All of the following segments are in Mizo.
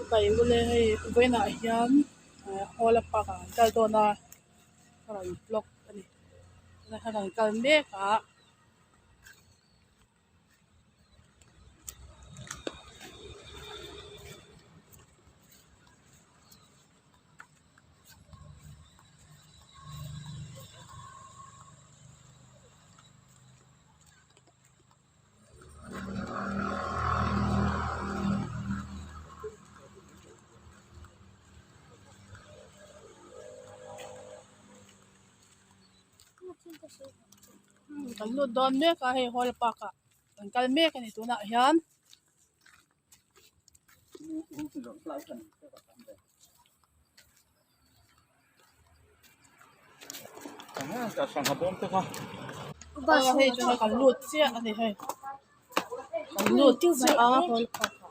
Chibai ule hei vawiinah hian hall a park ah an kal dawn a a rawn vlog a ni tunah hian an kal mek a. Kan lut dawn mek a hei hall park ah kan kal mek a ni tunah hian. Aw hei chu kan lut chiah a ni hei kan lut chiah a hall park ah.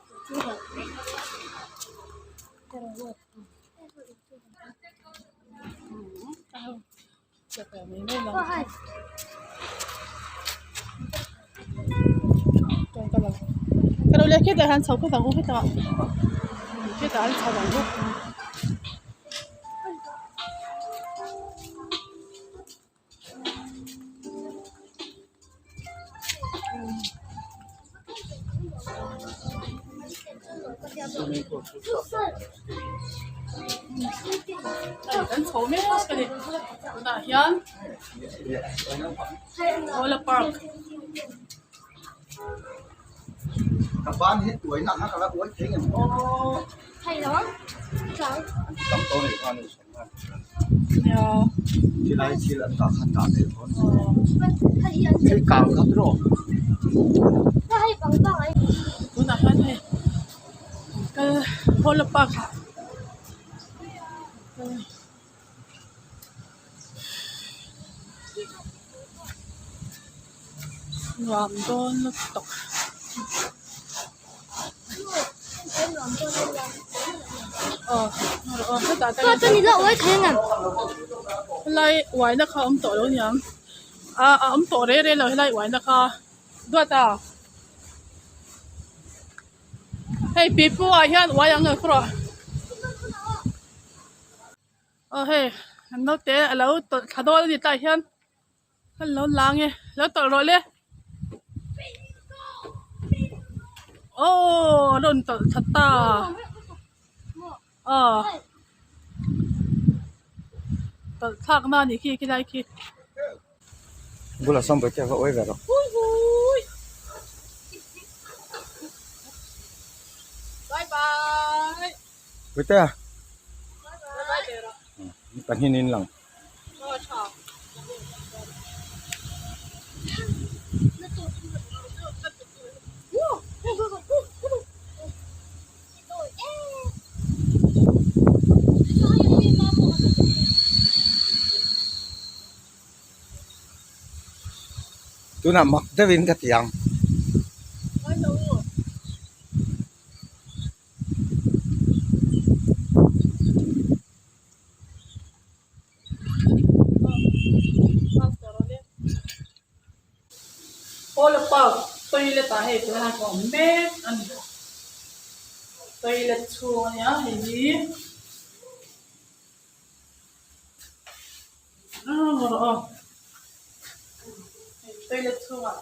Ka lo leh khitah hian chho phawt ang u hetah khitah an chho ang u. Kan chho mek a ni tunah hian Hawla park. Tunah hian hei kal Hawla park ah nuam dawn lutuk. Helai uaina kha a awm tawh lo aniang ah a awm tawh reng reng lo helai uaina kha duat a hei pipu ah hian uai ang ang rawh. Aw hei an naute a lo tawlh thla dawn a ni tah hian an lo lang e lo tawlh rawh le aww a rawn tawlh thla ta aw tawlh thlak na a nih khi khilai khi. Bulah sawn bawihte a va uai ve rawh. Bye bye. Bawihte. Pahnih in lang. Tunah mak deuhin ka ti ang. Hawla park toilet ah hei tunah hian ka awm mek a ni toilet chhung a nia hei hi aw hei toilet chhungah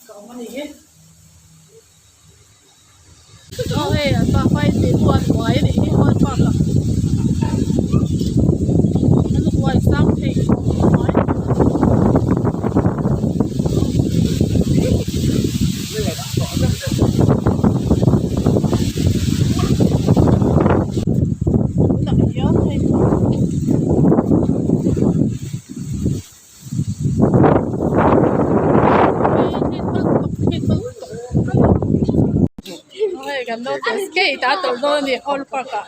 ka awm a ni hi aw hei an pa phai tih pawh an uai a nih hi hall park ah an uai sang thei khawp mai. Tunah hian hei hei kan naute skate a tawlh dawn a ni hall park ah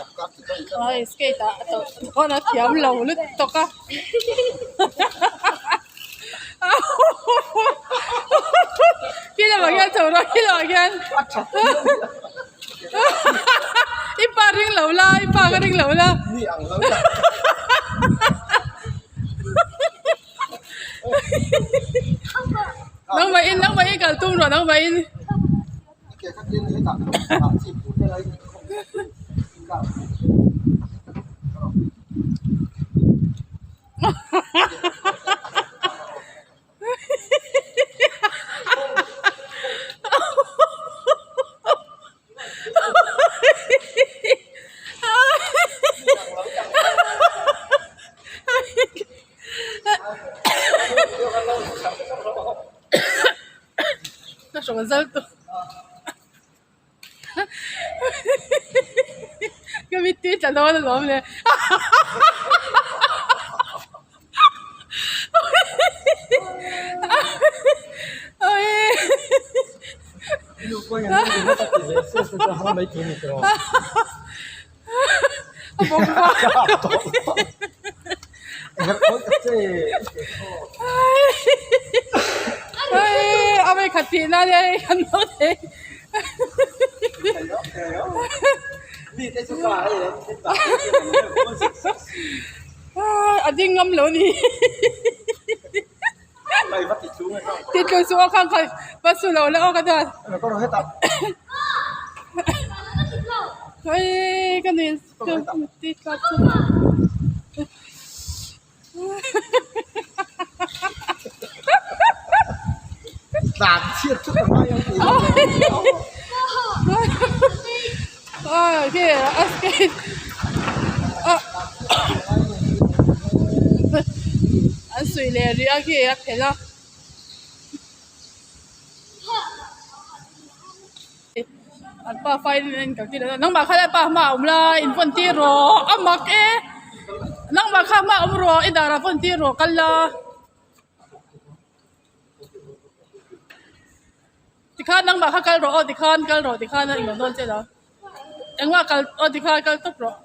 hei skate ah a tawlh dawn a thiam lo lutuk a. Khi lamah khian chho rawh khi lamah khian i pa ring lo la i pa ka ring lo la nangmah in nangmah in kal tum rawh nangmah in. zal tawh ka mittui tla dawn alawm le A vei khat tih na nia hei kan hmu thei a ding ngam lo ni ti tlu suh aw khang kha va su lo la aw ka chuan hei ka nen ti tla chu An suih leh rih a khi a phelh a. An pa fa in an kal tir a nangmah kha pa hma a awm la in vawn tir rawh a mak e nangmah kha hma awm rawh i darah vawn tir rawh kal la tikhan nangmah kha kal rawh aw tikhan kal rawh tikhan a inawm dawn che lo engmah kal aw tikhan kal tawp rawh.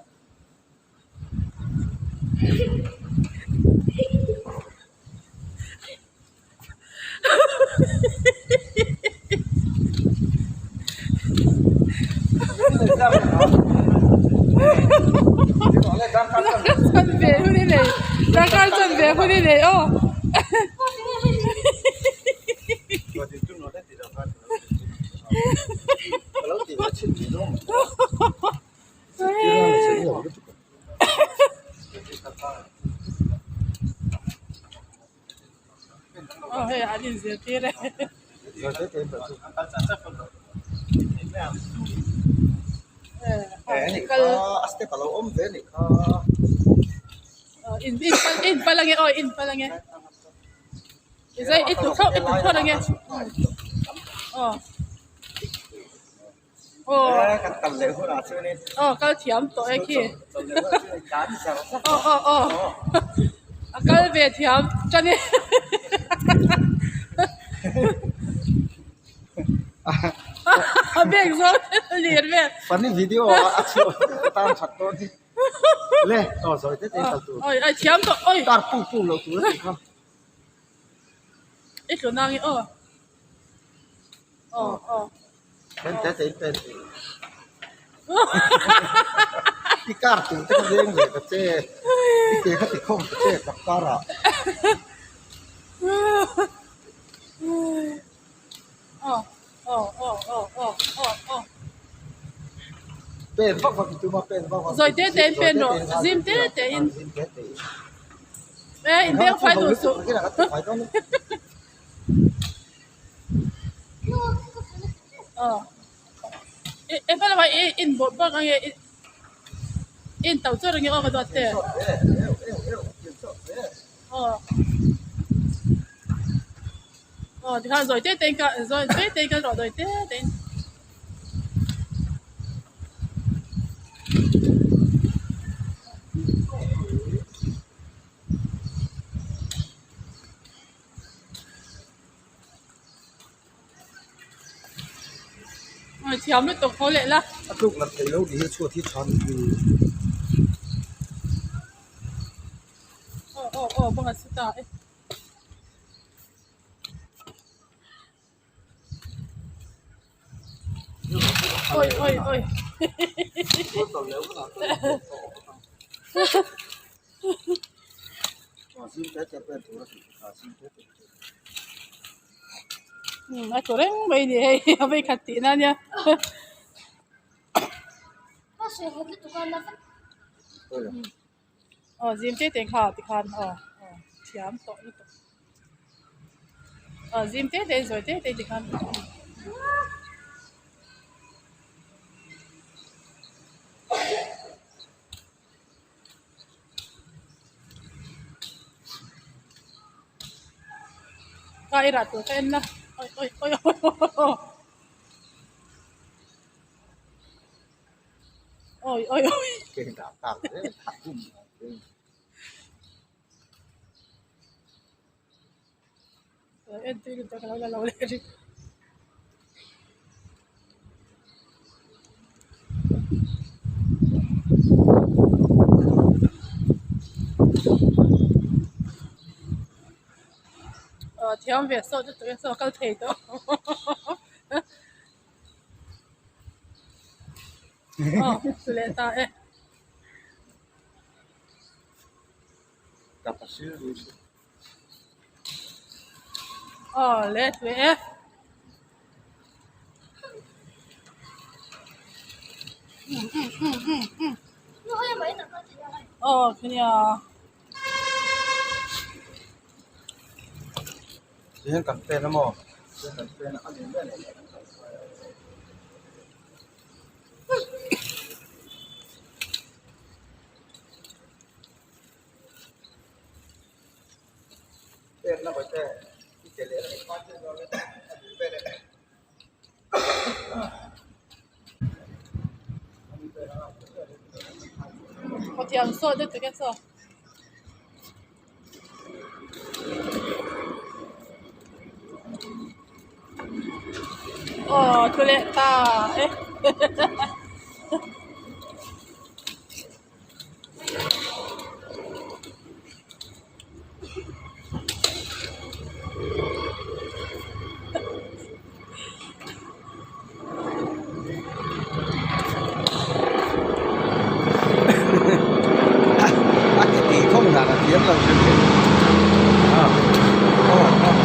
Darkar chanve hun i nei aw. Aw hei an inzirtir e. In in pal ange aw in pal ange i tlu thlawh i tlu thlawt ange aw. Aw kal thiam tawh e khi aw aw aw a kal ve thiam tan e a bag zawng a lir vel funny video a chhuah tan that dawn hi le aw zawi te te kal tur oi ai thiam tawh oi tar pung pung lo tur a tih kha i tlu nang i aw. Aw aw. Pen te te in pen te. I kar tur te kha veng ve ta che. I ke kha ti khawm ta che tak kar ah. Aw aw aw aw aw aw aw. Pen vak vak i tum a pen vak vak. Zawi te te in pen rawh zim te te in. Zim te te in. E in beng fai duh suh. E hma lamah i in bawrh bawrh ang e in to chawt ang e aw ka duat te aw aw tikhan zawi te te in ka zawi te te in ka rawh zawi te te in. Thiam lutuk tho leh la. A tluk nat theih loh ni hi chhuat hi tha ni hi. Aw aw aw banga si ta e. Oi oi oi. A tlu reng mai a ni hei a vei khat tihna a nia. Aw zim te te kha tikhan aw aw thiam tawh lutuk aw zim te te zawi te te tikhan. Ka i rah tur ka en la oi oi oi oi. Awi awi awi. En tui lutuk ka lo la lo leh ri. Aw thiam ve sawt lutuk e saw kal thei tawh. Aw leh ta e. Aw le tui e. Aw khinia. Hian kan pen a maw? Hian kan pen a a ni mai a ni. Aw thiam sawt deuh tak e saw. Aw thu leh ta e. A ti tih khawng dan a thiam lo hrim hrim a aw aw.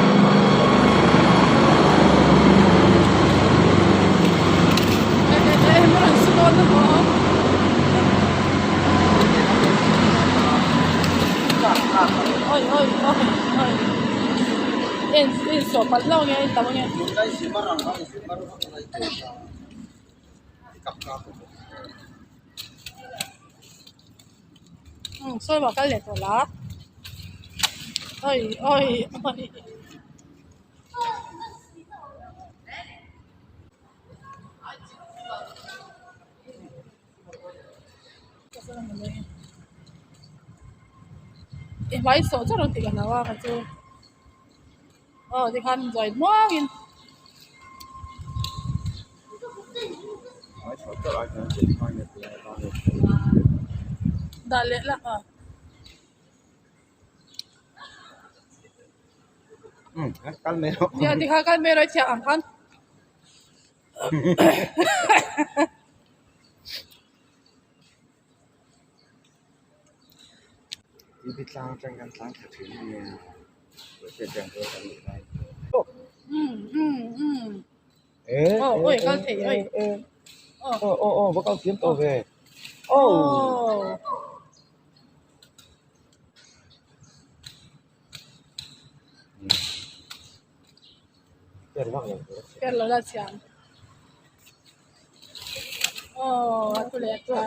I hmai sawh chauh rawn tih ka hlau a ka chu aw tikhan zawi muangin. Dah leh la aw. Nia tikhan kal mai rawh i thiah ang khan. Aw awi kal thei awi aw aw aw va kal thiam tawh ve aw. Per lo la chiang aw a tu leh ta.